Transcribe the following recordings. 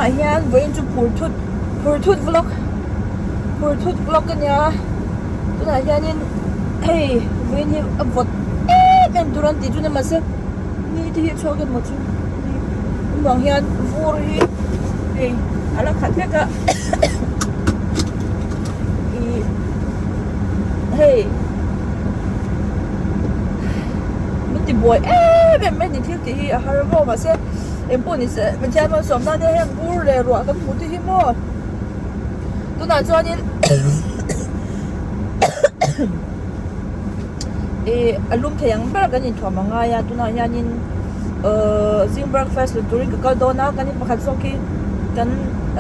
Tunah hian vawiin chu phur thut phur thut vlog phur thut vlog a nia tunah hianin hei vawiin hi a vawt em em tur an tih chu ni mahse ni te hi a chhuak emaw chu ni vang hian vur hi hei a la khat vek a ih hei min ti buai em em mai ni thil tih hi a har vawk mahse eng pawh ni se Pathian malsawm nan hian heng bur leh ruah kan hmuh te hi maw tunah chuanin ih a lum thei ang ber kan inthuam a ngai a tunah hianin ahh zing breakfast la turin ka kal dawn a kan in pakhat zawk hi kan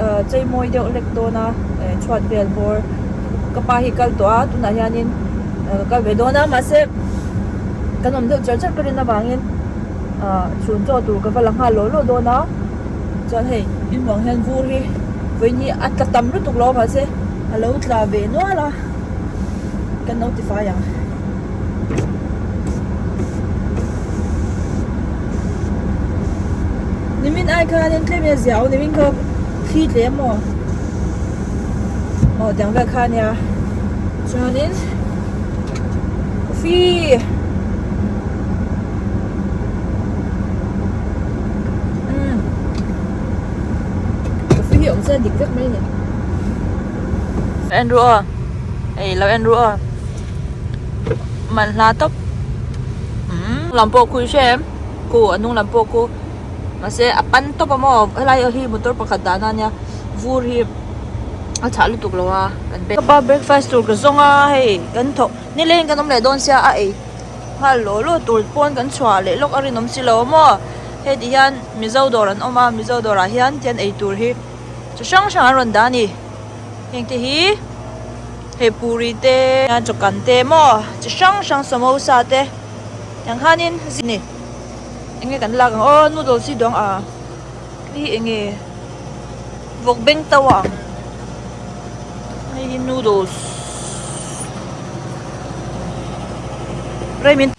ahh chei mawi deuh hlek dawn a eh chhuat vel bawr ka pa hi kal tawh a tunah hianin ka kal ve dawn a mahse kan awm deuh char char ka rin avangin ahh chhun chaw tur ka va la nghal law law dawn a chuan hei in vang hian vur hi vawiin hi a tla tam lutuk lo a mahse a lo tla ve nual a. Kan lo tifai ang. Nimin ai khanin tlem in a zia aw nimin kha thli tle maw aw tiang vel kha ania chuanin coffee umm coffee hi awm se a dik vek mai a ni. En ru aw ei lo en ru aw man hla tawp umm lam pawh khui hre em khu a hnung lam pawh khu mahse a pan tawp a maw helai hi motor pakhat dahna ania vur hi a chhah lutuk lo a kan ka pa breakfast tur ka zawng a hei kan thawh nileng kan awm leh dawn sia a ei nghal law law tur pawn kan chhuah leh lawk a rinawm si lo a maw hei ti hian mizo dawr an awm a mizo dawrah hian tian ei tur hi. Chi hrang hrang an rawn dah a ni heng te hi hei puri te chawkan te maw chi hrang hrang samosa te tiang khanin ni enge kan lak ang aw noodles hi duang a hei hi enge vawk beng to a ang hei hi noodles rei min.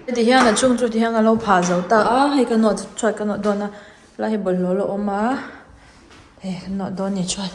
Heti hian a chung chu ti hian a lo phah zo ta a hei ka nawh chhuat ka nawh dawn a helai hi bawlhhlawh la awm a hei ka nawh dawn a ni chuan.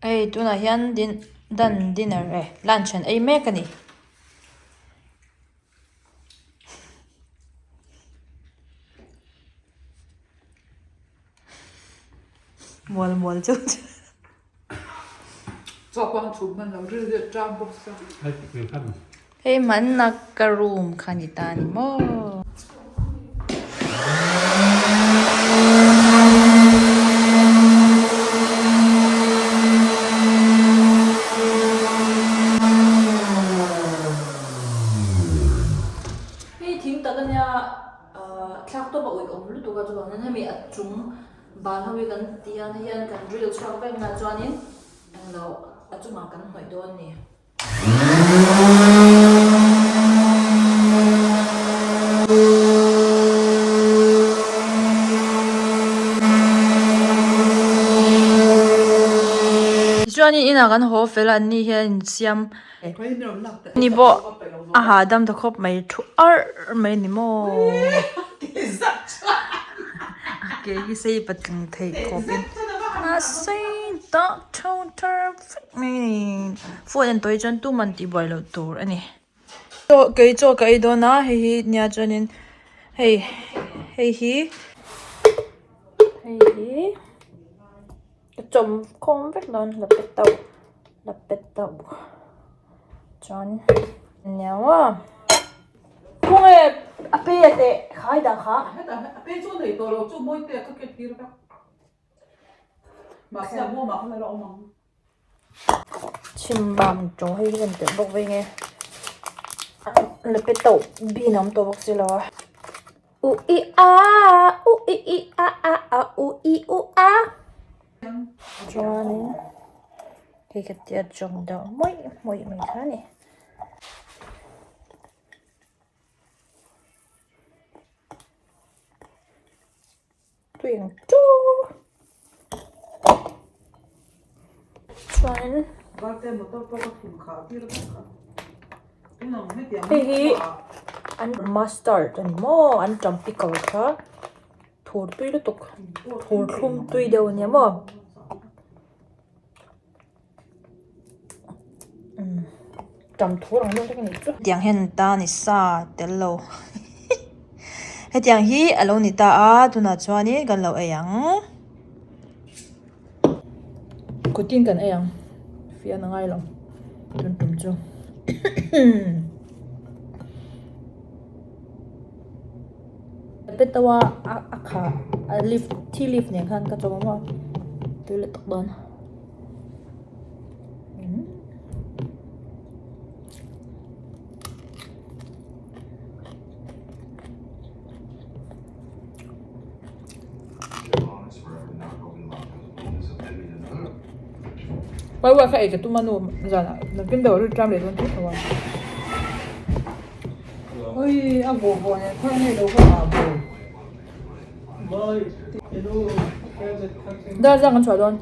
Hei tunah hian din dan dinner eh lunch an ei mek a ni. Mual mual chauh chu. Chaw pawh an chhum hman lo ril hi a ṭam bawk sia. Hei hmanna ka room kha ni ta ni maw. Hei thing tak ania thlak tawp a uih awm lutuk a chuvangin hemi a chung Bal ho hi kan tih hian hei hian kan drill chhuak vek na chuanin englo a chungah kan hnawih dawn a ni. Tichuanin inah kan haw fel a an ni hian insiam ni pawh a hahdam ta khawp mai thu arh mai a ni maw a ke hi sei patling theih khawpin a sei tak tho thar vek mai a ni phone en tawh hi chuan tuman tihbuai loh tur a ni chaw kei chaw ka ei dawn a hei hi nia chuanin hei hei hi hei hi. Ka chawm khawm vek dawn la pe tauh la pe tauh chuan aniang aw khawnge a pe a teh khai dah kha hetah a pe chu nei tawh lo chu mawi te ka ken tir vek mahse a bawmah khan a la awm ang. Chhimbam tawng hei hi kan telh bawk vei nge la pe tauh bean a awm tawh bawk si lo a. U i a u i i a a a u i u a chuanin hei ka tia chawm deuh mawih mawih mai kha a ni. Tui ang chu chuanin hei hi an mustard a ni maw an ṭam pickle kha thur tui lutuk thur thlum tui deuh a nia maw ṭam thur ang deuh hlek a nih chu. Hetiang hian an ta ni sa tel lo hetiang hi a lo ni ta a tunah chuanin kan lo ei ang kuttin kan ei ang fian a ngai lo tun tum chu petawa a kha a leaf tea leaf nen khan ka chawm a maw tui leh tawk dawn. Wai wai kha ei ka tum a nu zanah nakin deuh ri ṭam leh dawn tho tho a. Oi a vawh vawh nen khaw nge lo ka ah bo. Dar zang kan chhuah dawn.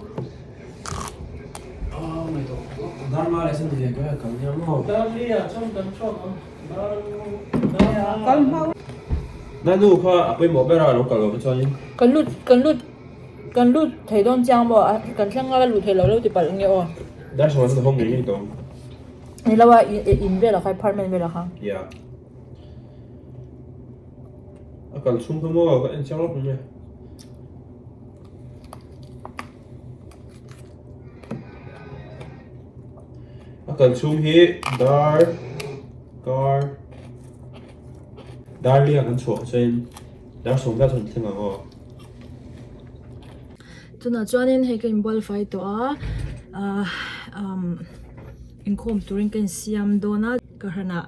Kan lut kan lut kan lut thei dawn chiang maw kan thleng a lut thei lo lo ti palh nge aw. Ni lo a in velah kha apartment velah kha. A kal chhung kha maw ka en chiang lawk ang e. A kal chhung hi dar kar dar lia kan chhuah chuan dar sawm vel chuan thleng ang aw. Tunah chuanin hei ka inbual fai tawh a ah umm inkhawm turin ka insiam dawn a ka hranah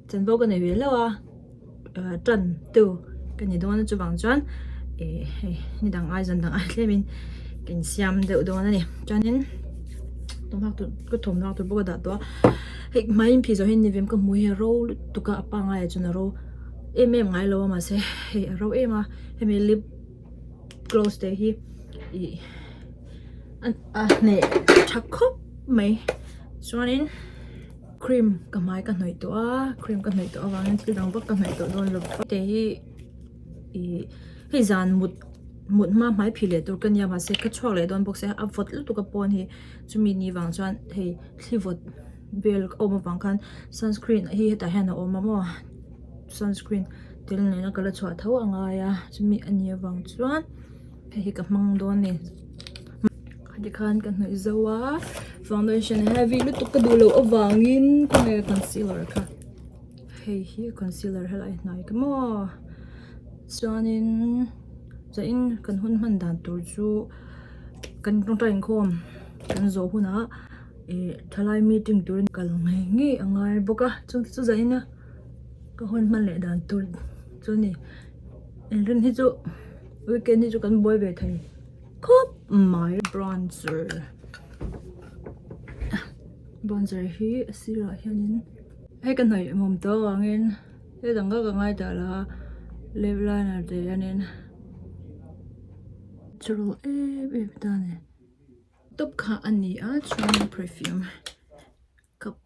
chanvo ka nei ve hlauh a. Tan tu ka ni dawn a chuvang chuan ih hei ni dang ai zan dang ai tlemin ka insiam deuh dawn a ni chuanin thawmhnaw tur ka thawmhnaw tur pawh ka dah tawh a hei hmai in phih zawh hian nivem ka hmu hi a ro lutuk a a pangai ah chuan a ro em em ngai lo a mahse hei a ro em a hemi lip gloss te hi ih a hneh tha khawp mai chuanin. Cream ka hmai ka hnawih tawh a cream ka hnawih tawh avangin thil dang vak ka hnawih tawh dawn lo te hi ih hei zan mut mut hma hmai phih leh tur ka nia mahse ka chhuak leh dawn bawk sia a vawt lutuk a pawn hi chumi ni vang chuan hei thli vawt vel a awm avang khan sunscreen hi hetah hian a awm a maw sunscreen tel nena ka la chhuah tho a ngai a chumi a nih avang chuan hei hi ka hmang dawn a ni. Tikhan ka hnawih zo a foundation heavy lutuk ka duh loh avangin khawnge concealer kha hei hi concealer helai hnai ka maw chuanin zain kan hun hman dan tur chu kan tawngtai inkhawm kan zawh hunah ih thalai meeting turin kal ngei ngei a ngai bawk a chu chu zain a ka hun hman leh dan tur chu a ni inrin hi chu weekend hi chu kan buai ve thei. Khawp mai bronzer bronzer hi a sirah hianin hei ka hnawih mawm tawh avangin hei dang ka ka ngai ta lo a lip liner te hianin churl em em ta a ni tawp kha a ni a chuan perfume cup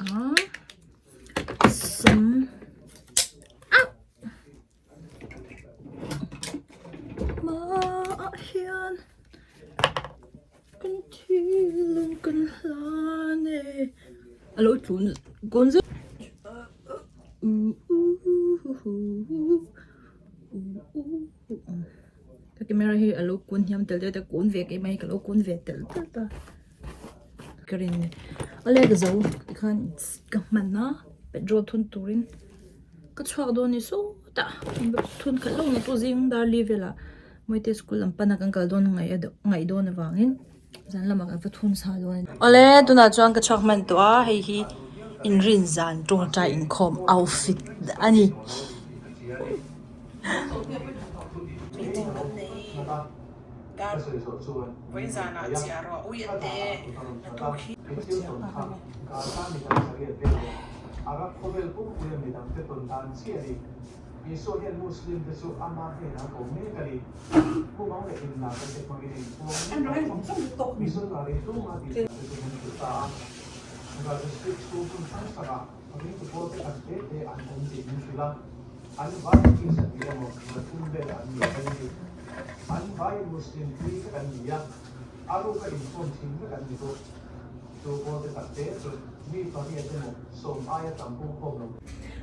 a sam ah. Hmaah hian kan thilin kan hlan e a lo tlun kawn zeuh ka camera hi a lo kun hniam tel deuh a kun ve keimah hi ka lo kun ve tel tel ta ka rin ni a lek zo tikhan ka hman a petrol thun turin. Ka chhuak dawn ni sawtah thun khat lawk na pawh zing dar li velah Mawite school lam pana kan kal dawn ngaih dawn avangin zan lamah kan va thun sa dawn a ni. Awle tunah chuan ka chhuak hman tawh a hei hi inrin zan tawngtai inkhawm outfit a ni.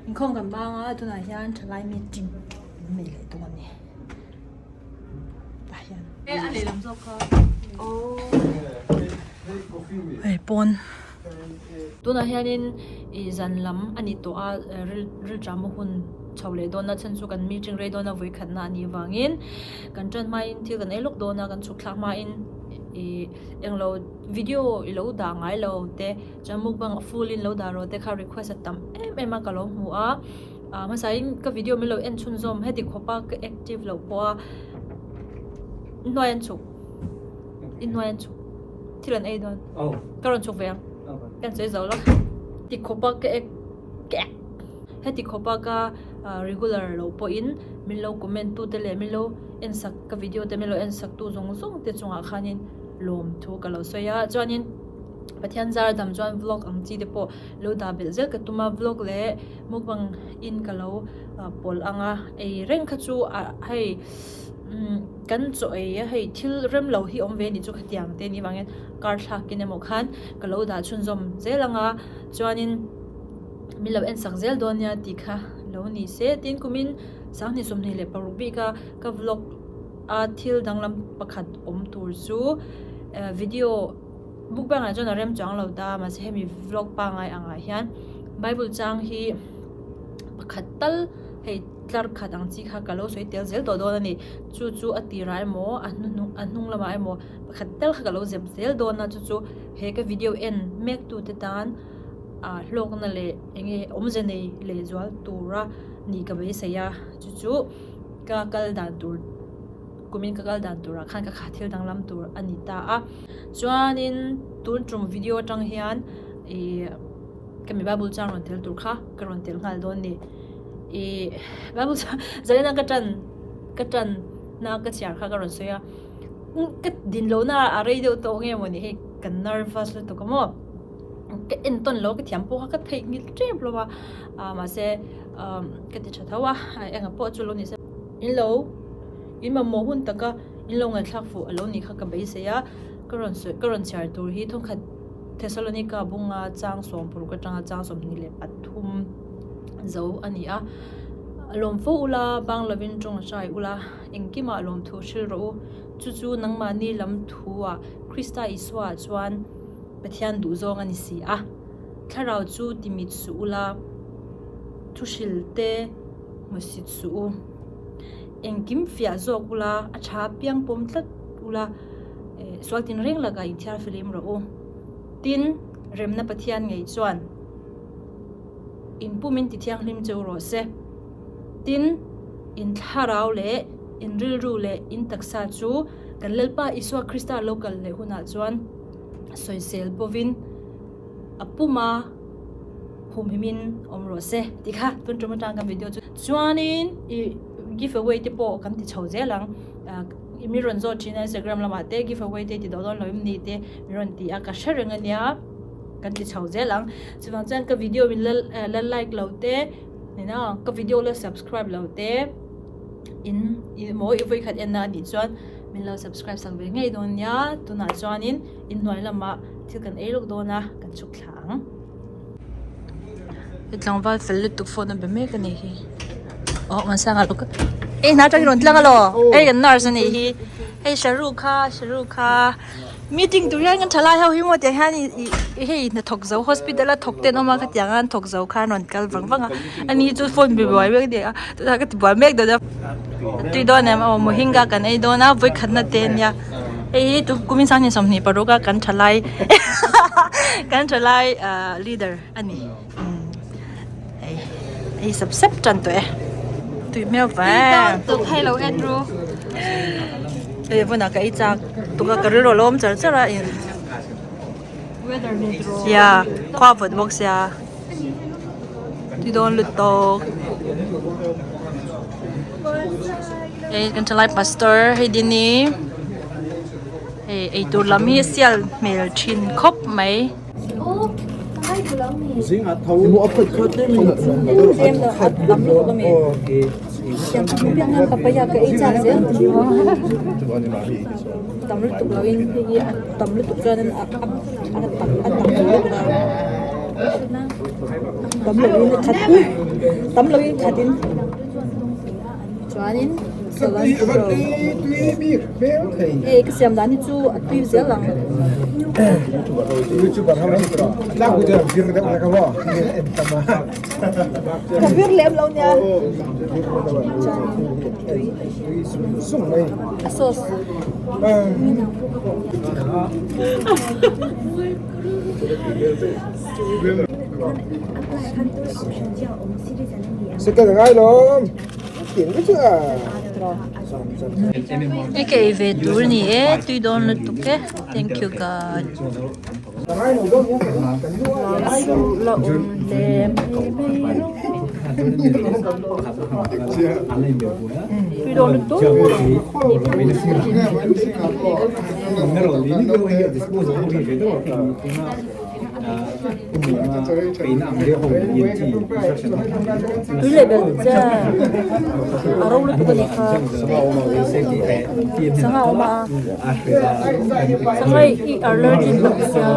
Inkhawm kan bang a tunah hian thalai meeting an nei leh dawn a ni tah hian hei pawn tunah hianin ih zan lam a ni tawh a rilṭam hun chho leh dawn a chhan chu kan meeting rei dawn a vawikhatna a nih avangin kan ṭan hmain thil kan ei lawk dawn a kan chhuk thlak hmain ih englo video i lo dah ngai lo te chuan mukbang a full in lo dah rawh te kha request a tam em em a ka lo hmu a ah hmasain ka video min lo en chhunzawm heti khawp a ka active loh pawh a hnuai an chhuk inhnuai an chhuk thil an ei dawn ka rawn chhuk ve ang ka an sawi zo lo ti khawp a ka ek ka ek heti khawp a ka regular loh pawhin min lo comment tu te leh min lo en sak ka video te min lo en sak tu zawng zawng te chungah khanin lawm thu ka lo sawi a chuanin Pathian zar dam chuan vlog ang chi te pawh lo dah belh zel ka tum a vlog leh mukbang in ka lo pawlh ang a ei reng kha chu ah hei umm kan chaw ei a hei thil rem lo hi awm ve a nih chu khatiang te ni vangin kar thlak in emaw khan ka lo dah chhunzawm zel ang a chuanin min lo en sak zel dawn nia tih kha lo ni se tin kumin sanghnih 26 bik a ka vlog a thil danglam pakhat awm tur chu video mukbang ah chuan a rem chuang lo ta mahse hemi vlog pangai angah hian bible chang hi pakhat tal hei tlar khat ang chi kha ka lo sawi tel zel tawh dawn a ni chu chu a tirah emaw a hnuhnung a hnung lamah emaw pakhat tal kha ka lo zep zel dawn a chu chu he ka video en mek tu te tan ah hlawkna leh enge awmze nei leh zual tura nih ka beisei a chu chu ka kal dan tur kumin ka kal dan turah khan ka kha thil danglam tur a ni ta a chuanin tun tum video atang hian ih ka mi bible chang rawn tel tur kha ka rawn tel nghal dawn ni ih bible chang zalena ka tan ka tan na ka chhiar kha ka rawn sawi a ka din loh na a rei deuh tawh nge mawni hei ka nervous lutuk a maw ka en tawn lo ka thiam pawh kha ka theih ngil tep lo a ah mahse ka ti tha tho a engah pawh chu lo ni se in lo in mamawh hun taka in lo ngaihthlak fuh a lo nih kha ka beisei a ka rawn sawi ka rawn chhiar tur hi thawkhat Thessalonica bunga chang 16 atanga chang 23 zo a ni a. Lawm fo ula, bang lovin tawng hrai ula, engkimah lawmthu hrilh rawh u. Chu chu nangmahni lam thuah Krista Isua ah chuan Pathian duhzawng a ni si a. Thlarau chu timit suh ula, thu hrilh te hmusit suh u. Engkim fiah zawk ula, a tha piang pawm tlat ula, sual tinreng lakah inthiar filim rawh u. Tin, remna Pathian ngei chuan. In pumin ti thianghlim cheu rawh se. Tin, in thlarau leh in rilru leh in taksa chu kan Lalpa Isua Krista lo kal leh hunah chuan sawisel bovin a puma humhimin awm rawh se tih kha tun tum atang kan video chu. Chuanin i give away te pawh kan ti chho zel ang. Mi rawn zawt thin a Instagram lamah te give away te ti dawh dawn lo em ni te mi rawn ti a ka hre reng ania. Kan ti chho zel ang. Chuvang chuan ka video min la la like lo te ina ka video la subscribe lo te in emaw i vawi khat en na anih chuan min lo subscribe sak ve ngei dawn nia. Tunah chuanin inhnuai lamah thil kan ei lawk dawn a kan chhuk thla ang. He tlangval fel lutuk phone a be mek a nih hi. Aw Mansanga lo ka ei hna atangin rawn tlang alaw hei kan nurse a nih hi hei Shahrukh kha Shahrukh kha. Meeting tur hian kan thalai ho hi maw tiang hian ih hei hnathawk zo hospital a thawk te an awm a khatiang a an thawk zo khan rawn kal vang vang a ani hi chu phone be buai mek a ni a chutah ka ti buai mek dawn a tui dawn em aw mohinga kan ei dawn a vawikhatna te ania hei hi tu kumin sanghnih 26 a kan thalai kan thalai ah leader a ni hei hei sap sap tan tawh e tui hmel ve hei lo en ru hei vunah ka ei chak tukah ka rilru a lo awm char char a in weather ni tiraw ya khua vawt bawk sia tui dawn lut tawk hei kan thalai pastor hei dini hei eitur lam hi sial hmel thin khawp mai. Chuanin hei ka siam dan hi chu a tui zel ang. Ka vir lem lo nia. Chuanin ka tui a sauce. Hei ka ei ve tur a ni e tui dawn lutuk e thank you God. La awm hle mai tui dawn lutuk. Tui leh bel che a ro lutuk a nih kha sangha a awm a sangha i allergic tak sia.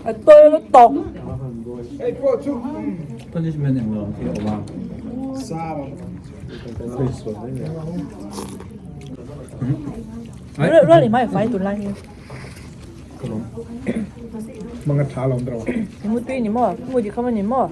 A tawi lutuk. Rual i mai fai tun lai hi. Mu tui ni maw? Mu di kham a ni maw?